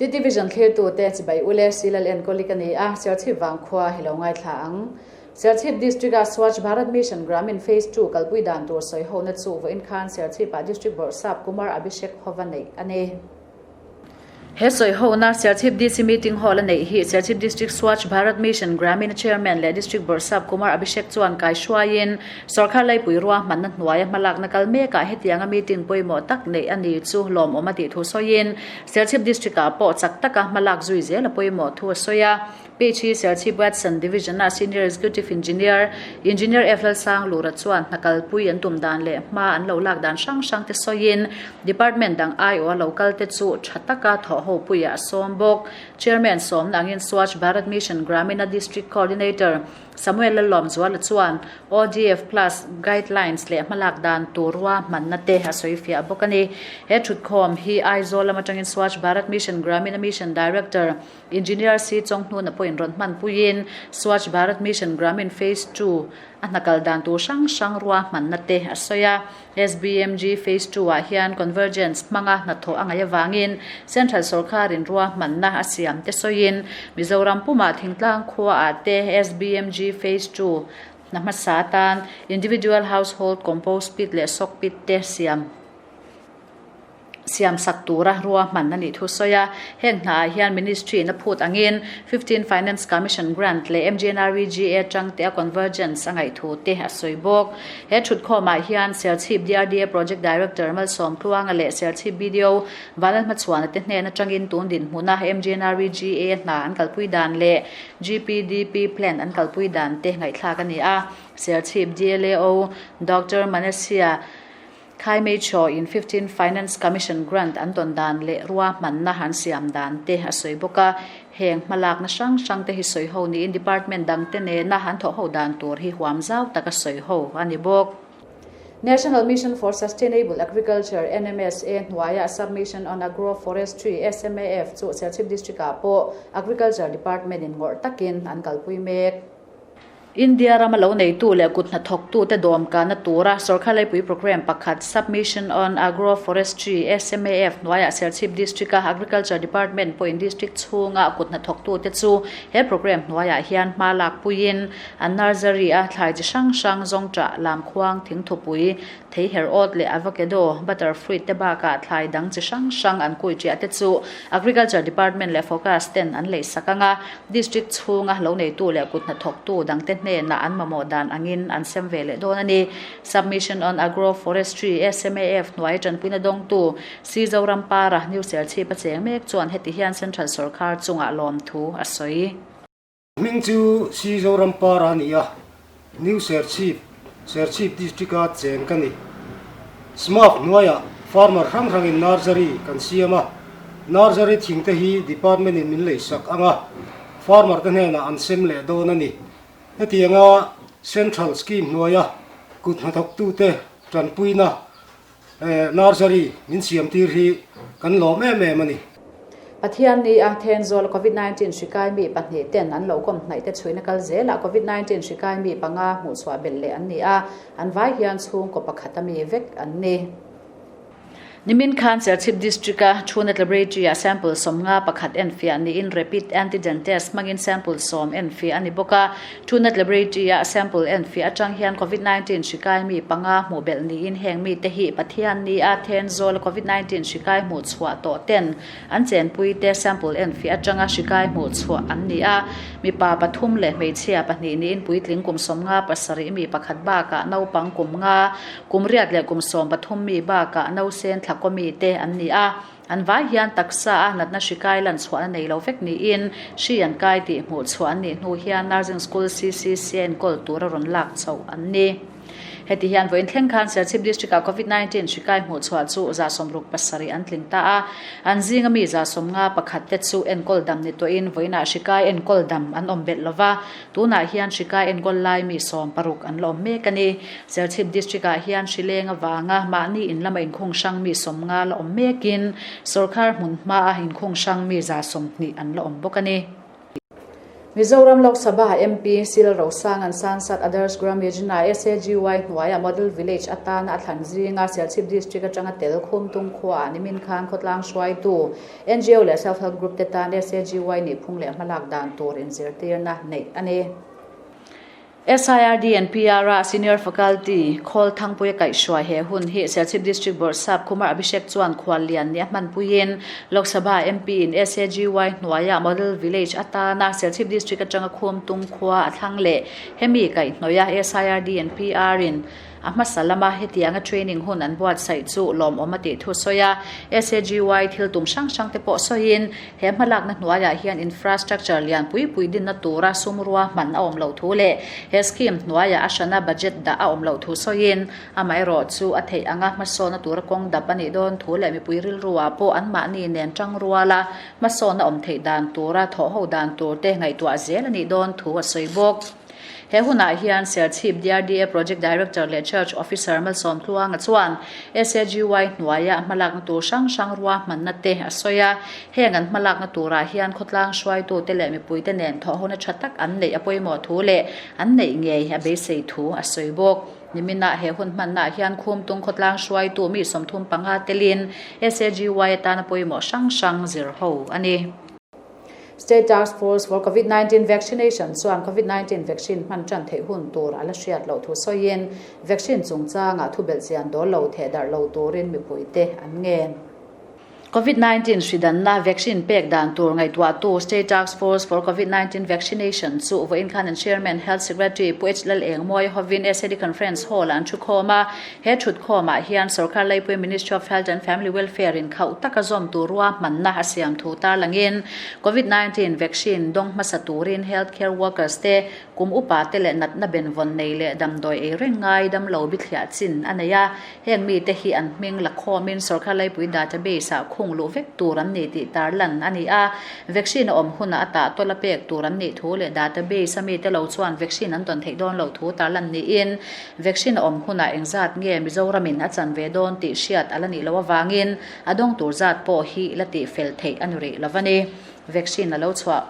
TT Vision thlirtute chibai ule Silal enkawli ka ni a, Serchhip vangkhua hi lo ngaithla ang. Serchhip District-a Swachh Bharat Mission Gramin Phase ii kalpui dan tur sawi hona chu vawiin khan Serchhip-ah District Bawrhsap Kumar Abhishek hova neih a ni. He sawi hona Serchhip DC Meeting Hall a neih hi Serchhip District Swachh Bharat Mission Gramin Chairman leh District Bawrhsap Kumar Abhishek chuan kaihruaiin Sawrkar laipui ruahmanna hnuaia hmalakna kal mekah hetianga meeting pawimawh tak neih a ni chu lawmawm a tih thu sawiin Serchhip District-ah pawh chak taka hmalak zui zel a pawimawh thu a sawi a. Page hi Serchhip Watson Division-a Senior Executive Engineer, Engineer F Lalsanglura chuan hna kalpui an tum dan leh hma an lo lak dan hrang hrang te sawiin Department dang aiawha lo kal te chu tha taka thawh ho puiah a sawm bawk. Chairman sawmna angin Swachh Bharat Mission Gramina District Coordinator Samuel Lalawmzuala chuan ODF Plus Guidelines leh hmalak dan tur ruahmanna te a sawi fiah bawk a ni. He thutkhawm hi Aizawl lam atangin Swachh Bharat Mission Gramina Mission Director Engineer C Chawnghnuna pawhin rawn hmanpuiin Swachh Bharat Mission Gramin Phase ii a hna kal dan tur hrang hrang ruahmanna te a sawi a. SBMG Phase ii ah hian convergence hmanga hnathawh a ngaih avangin Central sawrkarin ruahmanna a siam te sawiin Mizoram pumah thingtlang khua ah te SBMG Phase ii hna hmasa atan Individual Household Compost Pit leh Sock Pit te siam siamsak tura ruahman a nih thu sawi a. Heng hnaah hian Ministry in a phut angin 15 Finance Commission Grant leh MGNREGA atang te a convergence a ngaih thu te a sawi bawk. He thutkhawmah hian Serchhip DRDA Project Director Malsawm Tluanga leh Serchhip BDO Vanlalhmachhuana te hnen atangin tun dinhmuna MGNREGA hna an kalpui dan leh GPDP Plan an kalpui dan te ngaihthlak a ni a. Serchhip DLAO Doctor Manasia Khaimei Chaw in 15 Finance Commission Grant an dawn dan leh ruahmanna an siam dan te a sawi bawk a. Heng hmalakna hrang hrang te hi sawi ho niin department dang te nena an thawh ho dan tur hi huam zau taka sawi ho a ni bawk. National Mission for Sustainable Agriculture, NMSA, hnuaia Sub-Mission on Agro-Forestry, SMAF, chu Serchhip District-ah pawh Agriculture Department in ngawrh takin an kalpui mek. India rama lo neitu leh kut hnathawktute dawmkahna tura Sorkar Laipui Programme pakhat Sub-Mission on Agro-Forestry, SMAF, hnuaiah Serchhip District-a Agriculture Department pawhin District chhunga kut hnathawktute chu he programme hnuaiah hian hma lakpuiin an nursery-a thlai chi hrang hrang zawngṭah, lamkhuang, thingthupui, Thei her awt leh avocado, butter fruit te bakah thlai dang chi hrang hrang an kui ṭiah te chu Agriculture Department leh Focus ten an lei sak ang a, District chhunga lo neitu leh kut hnathawktu dangte hnenah an mamawh dan angin an sem ve leh dawn a ni. Sub-Mission on Agro Forestry, SMAF, hnuai tanpuina dawngtu Si Zoram Para, New Serchhip a cheng mek chuan heti hian Central Sawrkar chungah lawmthu a sawi. Hming chu Si Zoram Par a ni a, New Serchhip, Serchhip District-a cheng ka ni. Smart hnuaiah farmer hrang hrangin nursery kan siam a, nursery thing te hi department-in min leisak ang a, farmer te hnenah an sem leh dawn a ni. Hetianga Central Scheme hnuaia kut hnathawktute tanpuina Nursery min siam tir hi kan lawm em em a ni. Pathian ni a Thenzawl Covid 19 hri kai mi pahnih ten an lo kawm hnaih te chhuina kal zelah Covid 19 hri kai mi panga hmuhchhuah belh leh an ni a, an vai hian chhungkaw pakhat a mi vek an ni. Nimin khan Serchhip District-a Thunet Laboratory-ah sample 50 pakhat enfiah niin Rapid Antigen Test hmangin sample 10 enfiah a ni bawk a. Thunet Laboratory-ah sample enfiah atang hian Covid 19 hri kai mi panga hmuh belh niin heng mite hi Pathian ni a Thenzawl Covid 19 hri kai hmuh chhuah tawh ten an chenpui te sample enfiah atanga hri kai hmuh chhuah an ni a. Mipa pathum leh hmeichhia pahnih niin puitling kum 57 mi pakhat bakah naupang kum nga Kum riat leh kum 13 mi bakah nausen thlakaw mi te an ni a, an vai hian taksa a natna hri kai lan chhuahna nei lo vek niin hri an kai tih hmuh chhuah an nih hnu hian Nursing School CCC a enkawl tura rawn lak chhoh an ni. Heti hian vawiin thleng khan Serchhip District ah Covid 19 hri kai hmuh chhuah chu 67 an tling ta a, an zinga mi 51 te chu enkawl dam ni tawhin vawiinah hri kai enkawl dam an awm belh lova, Tunah hian hri kai enkawl lai mi 60 an la awm mek a ni. Serchhip District-ah hian hri leng avanga mahni in lama inkhung hrang mi 50 la awm mekin sawrkar hmun hmaa inkhung hrang mi 120 an la awm bawk a ni. Mizoram Lok Sabha MP Sil Rosanga'n Sansad Adarsh Gram Yojana, SAGY, hnuaia Model Village atana a thlan zinga Serchhip District atanga tel Khumtung khuaah nimin khan khawtlang hruaitu ngo leh Self Help Group te tan SAGY nihphung leh hmalak dan tur inzirtirna neih a ni. SIRD and PR-a Senior Faculty Khawl Thangpuia kaihhruai he hun hi Serchhip District Bawrhsap Kumar Abhishek chuan khuallian nia hmanpuiin Lok Sabha MP in SAGY hnuaia Model Village atana Serchhip District atanga Khumtung khua a thlang leh hemi kaihhnawih a SIRD and PR in A hmasa lama hetianga training hun an buatsaih chu lawmawm a tih thu sawi a, SAGY thil tum hrang hrang te pawh sawiin he hmalakna hnuaiah hian infrastructure lian pui pui dinna tura sum rua hman a awm loh thu leh he scheme hnuaiah a hrana budget dah a awm loh thu sawiin amaherawh chu a theih anga hmasawnna tura kawng dap a nih dawn thu leh mipui rilruah pawh anmahni nen tang ruala hmasawnna awm theih dan tura thawhho dan tur te ngaihtuah zel a nih dawn thu a sawi bawk. He hunah hian Serchhip DRDA Project Director leh Church Officer Malsawm Tluanga chuan SAGY hnuaia hmalakna tur hrang hrang ruahmanna te a sawi a. Heng an hmalakna turah hian khawtlang hruaitute leh mipuite nen thawhhona tha tak an neih a pawimawh thu leh an neih ngei a beisei thu a sawi bawk. Niminah he hun hmannaah hian Khumtung khawtlang hruaitu mi 35 telin SAGY atana pawimawh hrang hrang zirho a ni. State Task Force for Covid 19 Vaccination chuan Covid 19 vaccine hman tan theih hun tur a la hriat loh thu sawiin vaccine chungchangah thubelhchian dawl lo theh darh lo turin mipuite an ngen. Covid 19 hridanna vaccine pek dan tur ngaihtuahtu State Task Force for Covid 19 Vaccination chu vawiin khan an Chairman Health Secretary Pu H Lalengmawi hovin SAD Conference Hall-ah an thukhawm a. He thutkhawmah hian Sorkar Laipui Ministry of Health and Family Welfare in khauh taka zawm tur ruahmanna a siam thu tarlangin Covid 19 vaccine dawng hmasa turin health care workers te, kum upa te leh natna benvawn nei leh damdawi ei reng ngai damlo bithliah chin a nei a. Heng mite hi an hming la khawmin Sorkar Laipui database ah khung luh vek tur an ni tih tarlan a ni a. Vaccine a awm hunah a tah tawlh a pek tur an nih thu leh database a mite lo chuan vaccine an tawn theih dawn loh thu tarlan niin Vaccine a awm hunah engzat nge Mizoramin a chan ve dawn tih hriat a la nih loh avangin a dawng tur zat pawh hi la tih fel theih a ni rih lo a ni. Vaccine a lo chhuah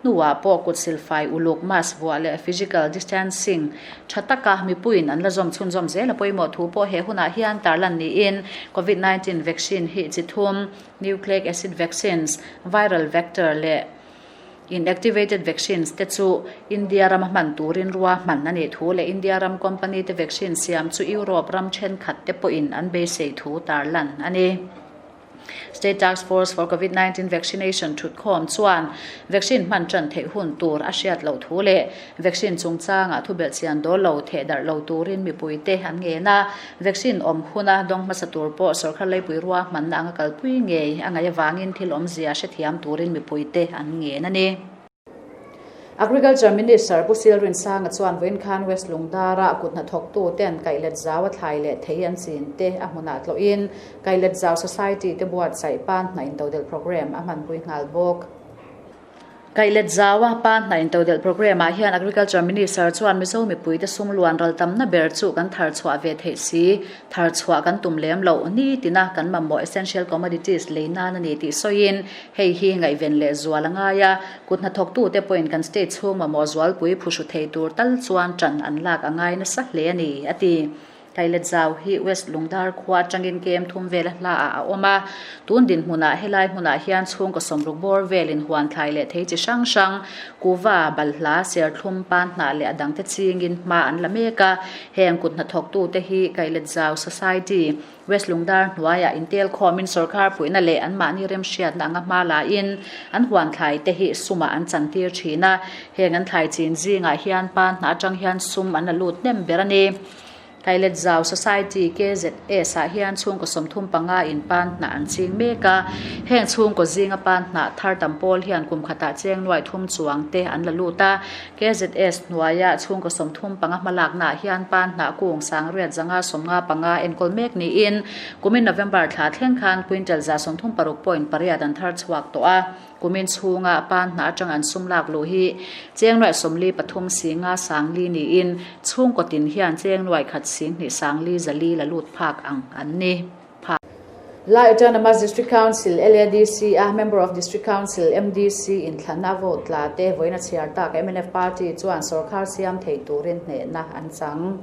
hnuah pawh kut silfai uluk, mask vuah leh physical distancing tha taka mipuiin an la zawm chhunzawm zel a pawimawh thu pawh he hunah hian tarlan niin Covid 19 vaccine hi chi thum, nucleic acid vaccines, viral vector leh Inactivated vaccines te chu India rama hman turin ruahman a nih thu leh India ram company te vaccine siam chu Europe ram thenkhat te pawhin an beisei thu tarlan a ni. State Task Force for Covid 19 Vaccination thutkhawm chuan vaccine hman tan theih hun tur a hriat loh thu leh vaccine chungchangah thubelhchian dawl lo theh darh lo turin mipuite an ngen a, vaccine awm huna dawng hmasa tur pawh sorkar leipui ruahmanna anga kalpui ngei a ngaih avangin thil awmzia hrethiam turin mipuite an ngen a ni. Agriculture Minister Pu Sil Rinsanga chuan vawiin khan West Lungdara kut hnathawktu ten kaihlet zau a thlai leh thei an chin te a hmunah tlawhin Kaihlet Zau Society te buatsaih pan hna intodelh programme a hmanpui nghal bawk. Kaihlet zaua pa hna intodelh programme ah hian Agriculture Minister chuan Mizo mipuite sum luan ral tamna ber chu kan thar chhuah ve theih si, thar chhuah kan tum lem loh ni tina kan mamawh essential commodities lei nan a ni tih sawiin hei hi ngaihven leh zual a ngai a, kut hnathawktute pawhin kan state chhung mamawh zualpui phuhru thei tur tal chuan tan an lak a ngai nasa hle a ni, a ti. Tailet zau hi West Lungdar khua atangin kem thum vela hlaah a awm a. Tun dinhmunah helai hmunah hian chhungkaw sawmruk bawr velin huan thlai leh thei chi hrang hrang, kuva, balhla, serthlum, pan hnah leh a dangte chingin hma an la mek a. Heng kut hnathawktute hi Kailet Zau Society, West Lungdar hnuaiah intel khawmin sorkar puihna leh anmahni remhriatna anga hma lain an huan thlai te hi sumah an chantir thin a. Heng an thlai chin zingah hian pan hnah atang hian sum an la lut hnem ber a ni. Kailet Zau Society, KZS, ah hian chhungkaw 35 in pan hnah an ching mek a. Heng chhungkaw zinga pan hnah thar tam pawl hian kum khatah cheng nuai thum chuang te an la lut a. KZS hnuaia chhungkaw 35 hmalakna ah hian pan hnah kung sangriat zanga 55 enkawl mek niin kumin November thla thleng khan quintal 136.8 an thar chhuak tawh a. Kumin chhunga pan hnah atang an sum lak luh hi cheng nuaih 43 singa sangli niin chhungkaw tin hian cheng nuaih khat sing hnih sangli zali la lut phak ang an ni. Lai Autonomous District Council, LADC, a Member of District Council, MDC, inthlanna vote tla te vawiin a chhiar tak mnf party chuan sawrkhar siam thei turin hnehna an chang.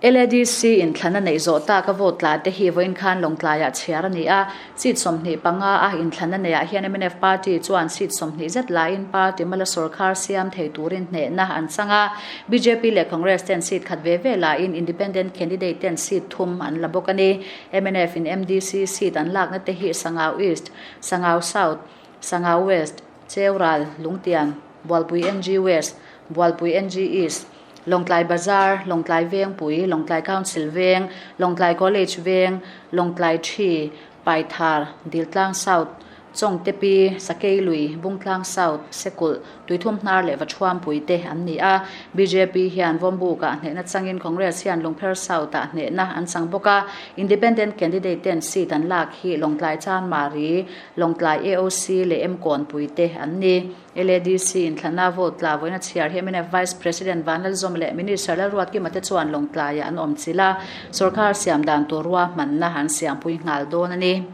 LADC inthlan a neih zawh tak a vote tla te hi vawiin khan Lawngtlaiah chhiar a ni a, seat 25 a inthlan a neihah hian mnf party chuan seat 20 zet laiin party mala sawrkhar siam thei turin hnehna an chang a, bjp leh Congress ten seat khat ve ve laiin independent candidate ten seat thum an la bawk a ni. Mnf in MDC seat an lakna te hi Sangau East, Sangau South, Sangau West, Cheural, Lungtian, Bualpui NG West, Bualpui NG East, Lawngtlai Bazar, Lawngtlai Vengpui, Lawngtlai Council Veng, Lawngtlai College Veng, Lawngtlai Thi, Paithar, Diltlang South, Chawngtepi, Sakeilui, Bungtlang South, Sekulh, Tuithum Hnar leh Vathuampui te an ni a. Bjp hian Vawmbukah hnehna changin Congress hian Lungpher South-ah hnehna an chang bawk a. Independent candidate ten seat an lak hi Lawngtlai Chanmari, Lawngtlai AOC leh Mkawnpui te an ni. LADC inthlana vote tla vawiin a chhiar hi mnf Vice President Vanlalzawm leh Minister Lalruatkima te chuan Lawngtlaiah an awm chilh a, sorkar siam dan tur ruahmanna an siampui nghal dawn a ni.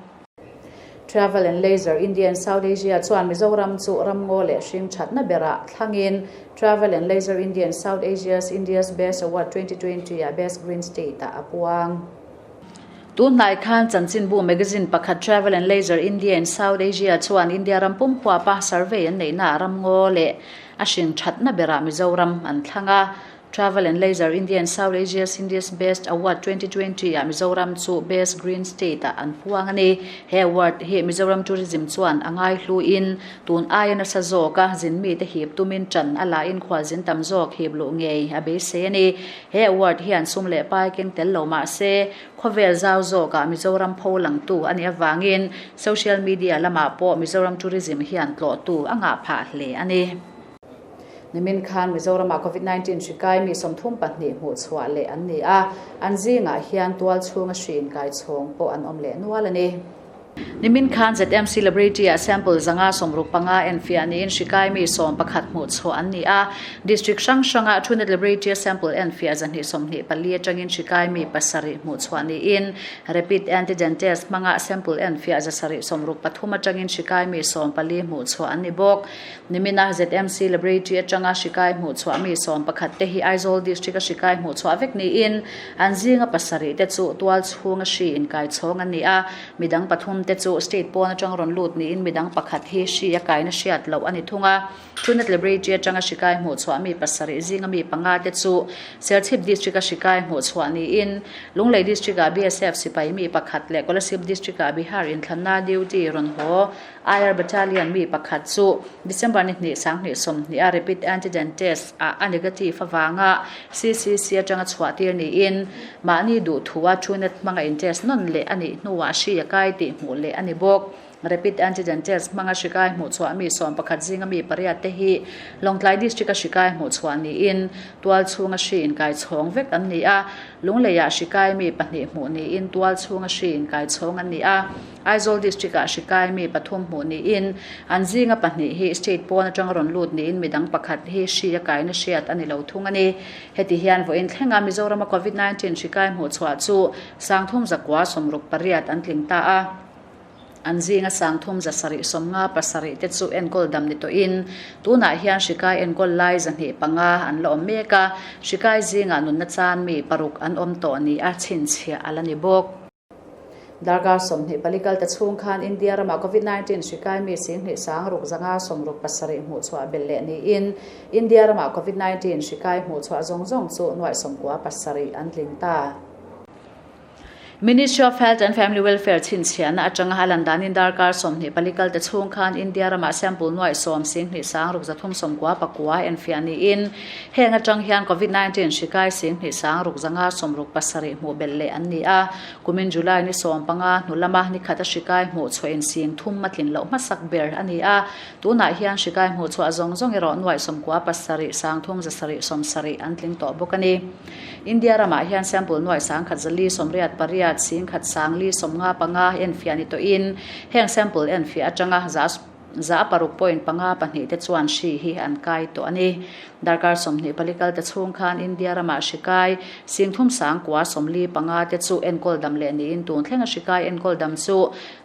Travel and Leisure India and South Asia chuan Mizoram chu ramngaw leh hring thatna berah thlangin Travel and Leisure India and South Asia's India's Best Award 2020 ah Best Green State ah a puang. Tunhnai khan chanchinbu magazine pakhat Travel and Leisure India and South Asia chuan India ram pum huapa survey an neihnaah ramngaw leh a hring thatna berah Mizoram an thlang a. Travel and Leisure India and South Asia's India's Best Award 2020 ah Mizoram chu Best Green State ah an puang a ni. He award hi Mizoram Tourism chuan a ngai hluin tun aia nasa zawka zin mite hip tumin tan a lahin khualzin tam zawk hip luh ngei a beisei a ni. He award hian sum leh pai keng tel lo mah se, khawvel zau zawkah Mizoram pho langtu a nih avangin social media lamah pawh Mizoram Tourism hian tlawhtu a ngah phah hle a ni. Nimin khan Mizoramah Covid 19 hri kai mi 32 hmuh chhuah leh an ni a, an zingah hian tual chhunga hri inkai chhawng pawh an awm leh nual a ni. Nimin khan ZMC Laboratory-ah sample 165 enfiah niin hri kai mi 11 hmuh chhuah an ni a. District hrang hrangah Truenat Laboratory-a sample enfiah 224 atangin hri kai mi pasarih hmuh chhuah niin Rapid Antigen Test hmanga sample enfiah 763 atangin hri kai mi 14 hmuh chhuah an ni bawk. Nimina ZMC Laboratory atanga hri kai hmuh chhuah mi 11 te hi Aizawl District-a hri kai hmuh chhuah vek niin an zinga pasarih te chu tual chhunga hri inkai chhawng an ni a, midang pathum te chu state pawn atang rawn lut niin midang pakhat hi hri a kaina hriat loh a ni thung a. Truenat Laboratory atanga hri kai hmuh chhuah mi pasarih zinga mi panga te chu Serchhip District-a hri kai hmuh chhuah niin Lunglei District-ah BSF sipai mi pakhat leh Kolasib District-ah Bihar inthlanna duty rawn haw IR Battalion mi pakhat chu December ni hnih 2020 a rapid antigen test ah a negative avanga CCC atanga chhuah tir niin mahni duh thua Truenat hmanga in test nawn leh a nih hnuah hri a kai tih hmuh leh a ni bawk. Rapid antigen test hmanga hri kai hmuh chhuah mi 11 zinga mi pariat te hi Lawngtlai District a hri kai hmuh chhuah niin tual chhunga hri inkai chhawng vek an ni a, Lungleiah hri kai mi pahnih hmuh niin tual chhunga hri inkai chhawng an ni a. Aizawl District-ah hri kai mi pathum hmuh niin an zinga pahnih hi state pawn atanga rawn lut niin midang pakhat hi hri a kaina hriat a ni lo thung a ni. Heti hian vawiin thlenga Mizorama Covid 19 hri kai hmuh chhuah chu 3368 an tling ta a. An zinga 3757 te chu enkawl dam ni tawhin tunah hian hri kai enkawl lai 205 an la awm mek a, hri kai zingah nunna chan mi paruk an awm tawh ni a chhinchhiah a la ni bawk. Darkar 24 kal ta chhung khan India ramah Covid 19 hri kai mi 16,567 hmuh chhuah belh leh niin India ramah Covid 19 hri kai hmuh chhuah zawng zawng chu 97 an tling ta. Ministry of Health and Family Welfare chhinchhiahna atanga a lan danin darkar 24 kal ta chhung khan India ramah sample 10,639 enfiah niin heng atang hian Covid 19 hri kai 16,567 hmuh belh leh an ni a. Kumin July ni 15 hnu lama ni khat a hri kai hmuh chhuah in 30 a tlin loh hmasak ber a ni a. Tunah hian hri kai hmuh chhuah zawng zawng erawh 97,370 an tling tawh bawk a ni. India ramah hian sample 1488,195 enfiah ni tawhin heng sample enfiah atanga za 6.52 te chuan hri hi an kai tawh a ni. Darkar 24 kal te chhung khan India ramah hri kai 30 945 te chu enkawl dam leh niin tun thlenga hri kai enkawl dam chu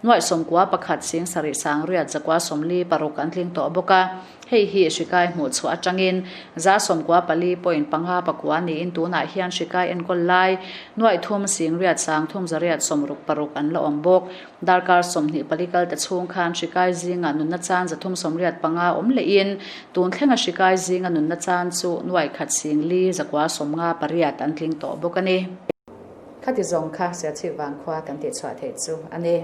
91 7 946 an tling tawh bawk a. Hei hi hrikai hmuh chhuah atangin 94.59 niin tunah hian hrikai enkawl lai 3 8 386 an la awm bawk. Darkar 24 kal te chhung khan hrikai zinga nunna chan 385 awm lehin tun thlenga hrikai zinga nunna chan chu 1 4 958 an tling tawh bawk a ni. Khati zawng kha Serchhip Vangkhua kan tihchhuah theih chu a ni.